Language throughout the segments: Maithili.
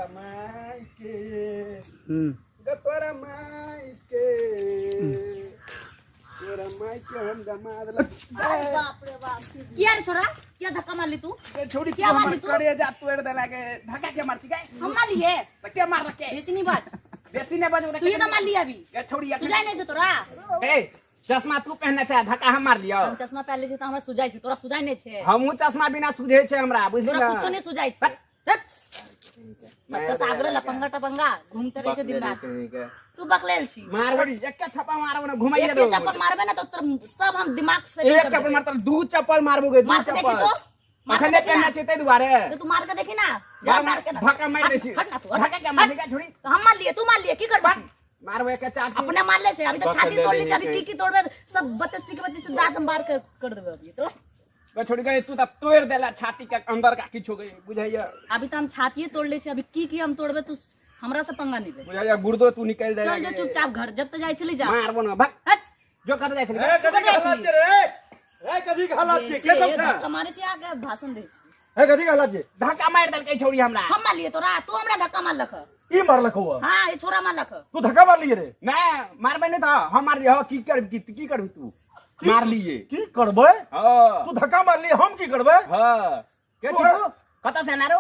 तोरा माय के गे तोरा माय के, तोरा माय के हम दमाद लग। अरे बाप रे बाप, किया रे छोरा, किया धक्का मारली तू? गे छोड़ी, क्या मारली तू? करे जा तोड़ देला के धक्का के मार छी गे? हम मारलिए? त के मार के? बेसी नहीं बात। बेसी नहीं बजबो। तू ये तो मार लिया अभी। गे छोड़ी। सुझाई नहीं छौ तोरा? ए, चश्मा तू पहनने छै, धक्का हम मार लियो? हम चश्मा पहनले छी तऽ हमरा सुझाइ छै, तोरा सुझाइ नहि छै। हमहूँ चश्मा बिना सुझे छै हमरा, बुझली? तोरा ने कुछो नहि सुझाइ छै। बस आगरे लपंगा टपंगा घूमते रहे छै दिन रात। तू बकलेल छी। मारबड़ी एक थप्पा मारबो ना, घुमाइए एक दो। चप्पल मारबे ना तो तोर सब हम दिमाग से एक चप्पल मारता, दू चप्पल मारबो गे, दू मार के देखी चप्पल। तो, मार के अखन देखी पहनना ना। छै ताहि दुआरे। तो तू मार के देखी ना, जा मार के ना। धक्का मारि दै छी। हट ना तू, हट। धक्का के मार के छोड़ी? तो हम मार लिए, तू मार लिए, की करबी तू? मारबो एक चाट। अपने मार ले छै अभी तो छाती तोड़ ली छै, अभी की की तोड़बे, सब 32 के 32 दांत हम बाहर कर देबे अभी तो। गे छोड़ी गे, तू त तोड़ देला छाती के अंदर का किछो गे, बुझाइया? अभी तो हम छातीये तोड़ ले छै, अभी की की हम तोड़बे, तू हमरा से पंगा नहीं ले। बुझाइया गुर्दो तू निकल दे। चल जो चुपचाप घर, जब जाइ छली जा। मारबो ना, भाग। हट। जो कत जाइ छली? ए, कथी के हल्ला छै रे? ए, कथी के हल्ला छै? के सब छै? धक्का मारे छै आके भाषण दे छै। ए, कथी के हल्ला छै? धक्का मारि देलकै छौड़ी हमरा। हम मारलिए तोरा? तू हमरा धक्का मारलक? ई मारलक हुआ? हाँ, ये छोरा मारलक। तू धक्का मारलिए रे? नहीं, मारबै नहीं तऽ हम मारलिए। हाँ, की करबी, की की करबी तू? मारलिए। की करबै? हाँ। तू धक्का मारलिए, हम की करबै? हाँ, के छी तू? कतऽ से नारो,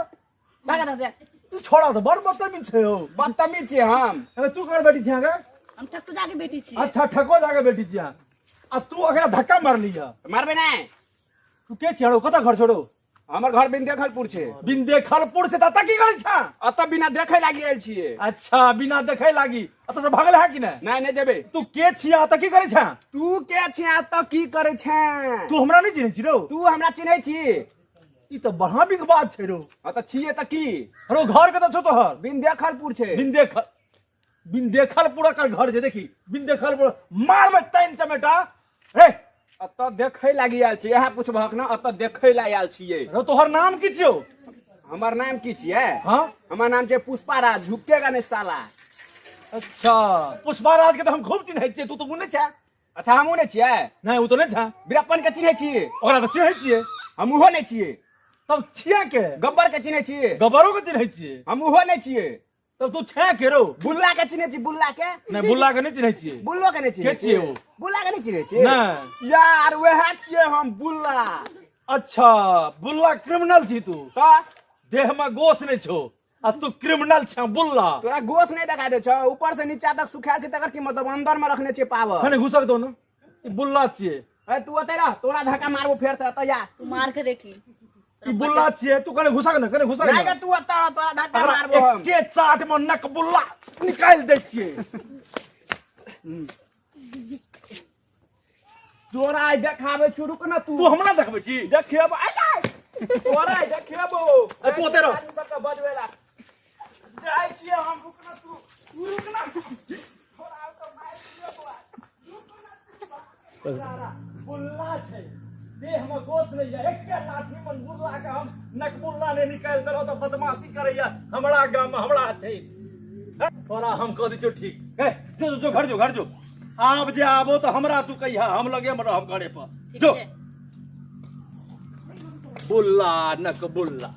भाग एतऽ से। तू छोड़ा तऽ बड़ बदतमीज छै हौ। बदतमीज छियै हम? अरे, तू कर बेटी छियै गे? हम ठक्कू जाके बेटी छी। अच्छा, ठको जाके बेटी छियै आ तू अकरा धक्का मारलिए? मारबै नहीं। तू के छियै रौ? कतऽ घर छोड़ो? हमर घर बिन देखलपुर छै। बिन देखलपुर से तऽ की करै छा? अतऽ बिना देखै लागी आयल छियै। अच्छा, बिना देखै लागी अतऽ से भागल है कि नहि? नहीं, नहीं जेबै। तू के छियै, अतऽ की करै छा? तू के छियै, अतऽ की करै छे? तू हमरा नहि चिन्है छी रौ? तू हमरा चिन्है छी? ई तऽ बड़ा बिग बात छै रौ। हाँ, तऽ छियै तऽ की? रौ, घर कतऽ छौ तोहर? बिन देखलपुर छै। बिन देखल, बिन देखलपुर एकर घर छै। देखी, बिन देखलपुर मारबै तैन चमेटा रे। अतऽ देखै लागी आयल छियै, इएह पुछबहक ने? अतऽ देखै ला आयल छियै। रौ, तोहर नाम की छियौ? हमर नाम की छियै? हाँ। हमर नाम छै पुष्पा राज, झुकेगा नहीं साला। अच्छा, पुष्पा राज के तऽ हम खूब चिन्है छियै। तू तऽ उ नहि छै। अच्छा, हमहूँ नहि छियै? नहि, ओ तऽ नहि छै। बीरप्पन के चिन्है छियै? ओकरा तऽ चिन्है छियै। हम उहो नहि छियै। तब छिया के? गब्बर के चिन्है छियै? गब्बरो के चिन्है छियै। हम उहो नहि छियै। तब तू छे के रौ? बुल्ला के चिन्है छी? बुल्ला के? नहि, बुल्ला के नहि चिन्है छियै। बुल्लो के नहि चिन्है? के छियै ओ? बुल्ला के नहि चिन्है छियै? नहि। यार, वएह छियै हम, बुल्ला। अच्छा, बुल्ला क्रिमिनल छी तू? तऽ। देह में गोश नहि छौ आ तू क्रिमिनल छे बुल्ला। तोरा गोश नहि देखा दै छौ? ऊपर से नीचा तक सुखायल छै, तकर की मतलब? अंदर में रखने छियै पावर। कने घुसक दो ने, ई बुल्ला छियै। ए, तू ओतै रह, तोरा धक्का मारबो फेर से, एतऽ जा। तू मार के देखी। ई बुल्ला छियै। तू कने घुसक ने, कने घुसक नहि ने। गे, तू ओतऽ रह, तोरा धक्का अगला मारबो हम। एके चाट में नक बुल्ला निकालि दै छियै। तोरा आइ देखाबै छी, रुक न तू। तू हमरा देखबै छी? देखेबो आइ जा। तोरा आइ देखेबो। ए, तू ओतै रह। आदमी सबके बजबै ला जाइ छियै हम, रुक न तू, तू रुक न। तोरा ओतऽ मारि दियौ आइ। बुल्ला छै, देह में गोश नहीं है, एके लाठी में बुल्ला के हम नकबुल्ला नहीं निकालि देलहुँ तऽ बदमाशी करैया हमरा गाम में हमरा छै। हैं? तोरा हम कह दै छियौ ठीक। हे, जो जो जो, घर जो, घर जो। आब जे आबो तऽ हमरा तू कहिया, हम लगे में रहब घरे पर। ठीक जो। छै। बुल्ला नकबुल्ला।